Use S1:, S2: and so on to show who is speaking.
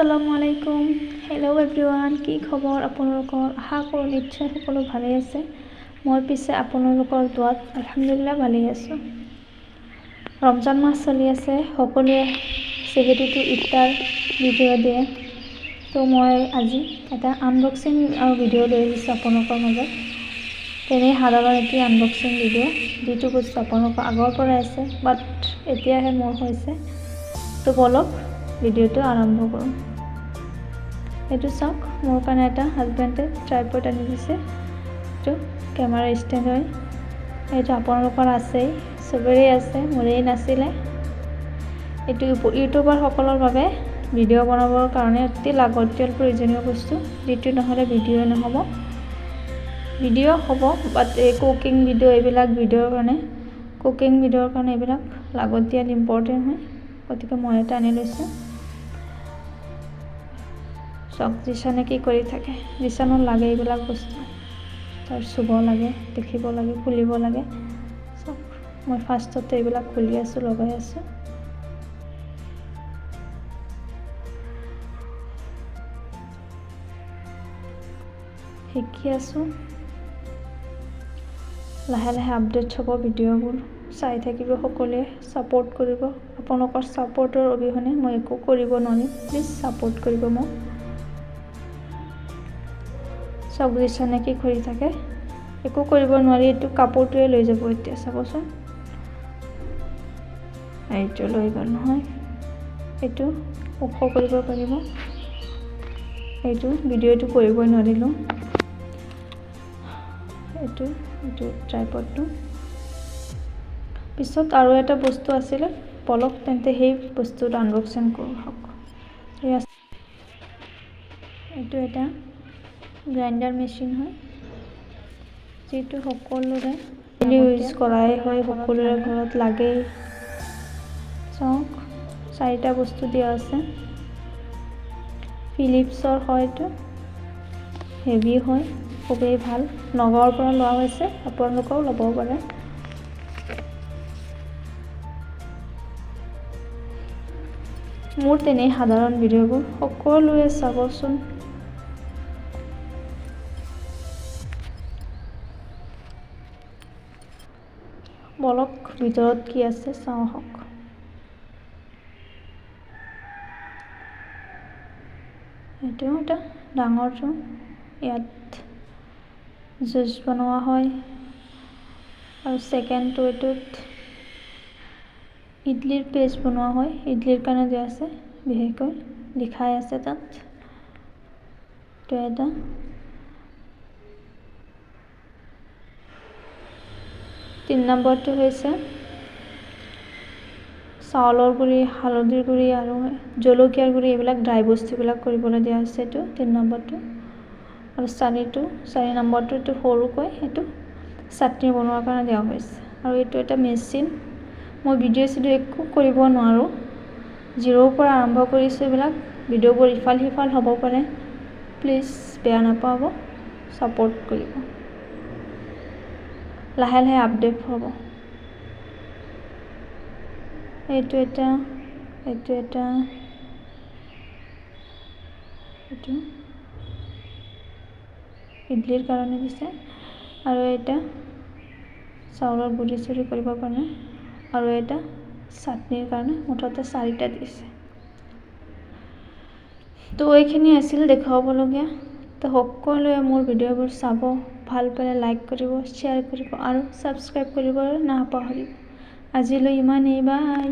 S1: আসসালামু আলাইকুম। Hello' everyone, কি খবৰ আপোনালোকৰ? আশা কৰোঁ নিশ্চয় সকলো ভালেই আছে। মই পিছে আপোনালোকৰ দোৱাত আলহামদুলিল্লাহ ভালেই আছোঁ। ৰমজান মাহ চলি আছে, সকলোৱে চেহেৰীটো ইফতাৰ ভিডিঅ' দিয়ে। তো মই আজি এটা আনবক্সিং ভিডিঅ' লৈ আহিছোঁ আপোনালোকৰ মাজত। তেনেই সাধাৰণ এটি আনবক্সিং ভিডিঅ', যিটো বস্তু আপোনালোকৰ আগৰ পৰাই আছে, বাট এতিয়াহে মোৰ হৈছে। তো ব'লক, ভিডিঅ'টো আৰম্ভ কৰোঁ। এইটো চাওক, মোৰ কাৰণে এটা হাজবেণ্ডে ট্ৰাইপড আনি দিছে। এইটো কেমেৰা ষ্টেণ্ড হয়। এইটো আপোনালোকৰ আছেই, চবৰেই আছে, মোৰেই নাছিলে। এইটো ইউটিউবাৰসকলৰ বাবে ভিডিঅ' বনাবৰ কাৰণে অতি লাগতিয়াল প্ৰয়োজনীয় বস্তু, যিটো নহ'লে ভিডিঅ' নহ'ব। ভিডিঅ' হ'ব, বাট এই কুকিং ভিডিঅ', এইবিলাক ভিডিঅ'ৰ কাৰণে, কুকিং ভিডিঅ'ৰ কাৰণে এইবিলাক লাগতিয়াল, ইম্পৰ্টেণ্ট হয়। গতিকে মই এটা আনি লৈছোঁ। চাওক, জিচানে কি কৰি থাকে। জিচানৰ লাগে এইবিলাক বস্তু, তাৰ চুব লাগে, দেখিব লাগে, খুলিব লাগে। চাওক, মই ফাৰ্ষ্টতে এইবিলাক খুলি আছোঁ, লগাই আছোঁ। শিকি আছোঁ। লাহে লাহে আপডেট হ'ব ভিডিঅ'বোৰ, চাই থাকিব সকলোৱে, ছাপোৰ্ট কৰিব। আপোনালোকৰ ছাপোৰ্টৰ অবিহনে মই একো কৰিব নোৱাৰিম। প্লিজ ছাপোৰ্ট কৰিব মোক। চাওক, জিচানে কি কৰি থাকে। একো কৰিব নোৱাৰি, এইটো কাপোৰটোৱে লৈ যাব এতিয়া, চাবচোন। এইটো লৈ গ'ল নহয়। এইটো ওখ কৰিব পাৰিব। এইটো ভিডিঅ'টো কৰিবই নোৱাৰিলোঁ। এইটো ট্ৰাইপডটো। পিছত আৰু এটা বস্তু আছিলে, বলক তেন্তে সেই বস্তুটো আনবক্সিং কৰোঁ আহক। এইটো এটা গ্ৰাইণ্ডাৰ মেচিন হয়, যিটো সকলোৰে ইউজ কৰাই হয়, সকলোৰে ঘৰত লাগেই। চাওক, চাৰিটা বস্তু দিয়া আছে। ফিলিপছৰ হয় এইটো, হেভি হয়, খুবেই ভাল। নগাঁৱৰ পৰা লোৱা হৈছে, আপোনালোকেও ল'ব পাৰে। মোৰ তেনেই সাধাৰণ ভিডিঅ'বোৰ সকলোৱে চাবচোন। বলক, ভিতৰত কি আছে চাওঁ আহক। এইটো এটা ডাঙৰটো, ইয়াত জুচ বনোৱা হয়। আৰু ছেকেণ্ডটো এইটোত ইডলিৰ পেষ্ট বনোৱা হয়, ইডলিৰ কাৰণে দিয়া আছে, বিশেষকৈ লিখাই আছে তাত। এইটো এটা 3 নম্বৰটো হৈছে চাউলৰ গুড়ি, হালধিৰ গুড়ি আৰু জলকীয়াৰ গুড়ি, এইবিলাক ড্ৰাই বস্তুবিলাক কৰিবলৈ দিয়া হৈছে, এইটো 3 নম্বৰটো। আৰু 4 নম্বৰটো এইটো সৰুকৈ, সেইটো চাটনি বনোৱাৰ কাৰণে দিয়া হৈছে। আৰু এইটো এটা মেচিন। মই ভিডিঅ' চিডিঅ' একো কৰিব নোৱাৰোঁ, জিৰ'ৰ পৰা আৰম্ভ কৰিছোঁ এইবিলাক। ভিডিঅ'বোৰ ইফাল সিফাল হ'ব পাৰে, প্লিজ বেয়া নাপাব, ছাপোৰ্ট কৰিব। লাহে লাহে আপডেট হ'ব। এইটো এটা, এইটো এটা, এইটো ইডলিৰ কাৰণে দিছে আৰু এটা চাউলৰ গুড়ি চুৰি কৰিবৰ কাৰণে আৰু এটা চাটনিৰ কাৰণে। মুঠতে চাৰিটা দিছে। তো এইখিনি আছিল দেখুৱাবলগীয়া। তো সকলোৱে মোৰ ভিডিঅ'বোৰ চাব, ভাল পালে লাইক কৰিব, শ্বেয়াৰ কৰিব আৰু ছাবস্ক্ৰাইব কৰিব নাপাহৰিব। আজিলৈ ইমানেই, বাই।